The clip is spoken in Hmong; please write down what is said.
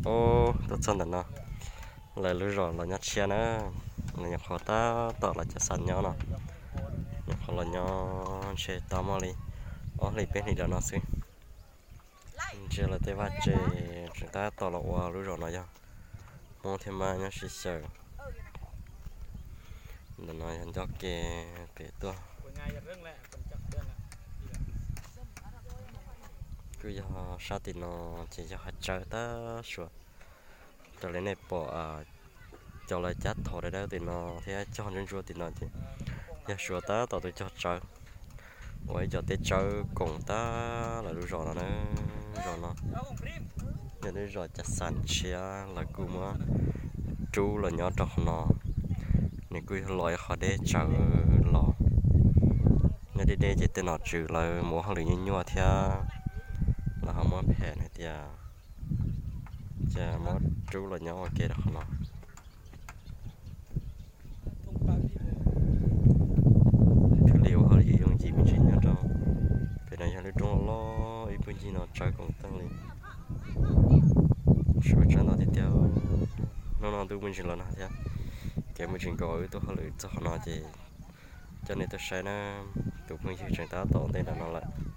Ub, tuaj txog ntawm no, lawv lub zos los nyob tshiab na, los nyuam qhuav tab tom los cov xas nyob no, nyuam qhuav los nyob ntshe tau muaj li ob hlis peb hlis rau no xwb. Ntsia lawv tej vaj tse tseem tab tom los ua lub zos no yog Hmoob thiab Mab nyob sib xyaw. Ntawm no yog ncauj ke pem tuaj. Kuj yog sab tim no ces yog hav tsawb tab suav. Raws li nej pom cov lawv cab thov dawb dawb tim no thiab cog ntsuab ntsuab tim no ces yog suav tab tom tus cog tsawb, uas ib co teb tsawb koom tab lawv lub zos no na. Zos no yog lub zos cov xas tshiab, lawv kuj muab rub los nyob rau qhov no. Nws kuj yog los ib qho deb tsawv los. Nyob deb deb ces tej nom tswv lawv mus ua hauj lwm nyuaj nyuaj thiab, lawv ho muab phem hais tias ces muab rub los nyob ua ke rau qhov no. Thiaj li ua hauj lwm yooj yim me ntsis nyob rau pem no. Yog lub roob loj loj ib puag ncig no tsawb koom tag li. Suav tsawb ntau tiag tiag. Hnub no ntuj muaj ntsis los nag thiab, ces muaj ntsis nkaus wb tuaj hauj lwm txog qhov no ces coj nej tuaj saib na. Tus phooj ywg tseem tab tom ua ntej nram no lawm.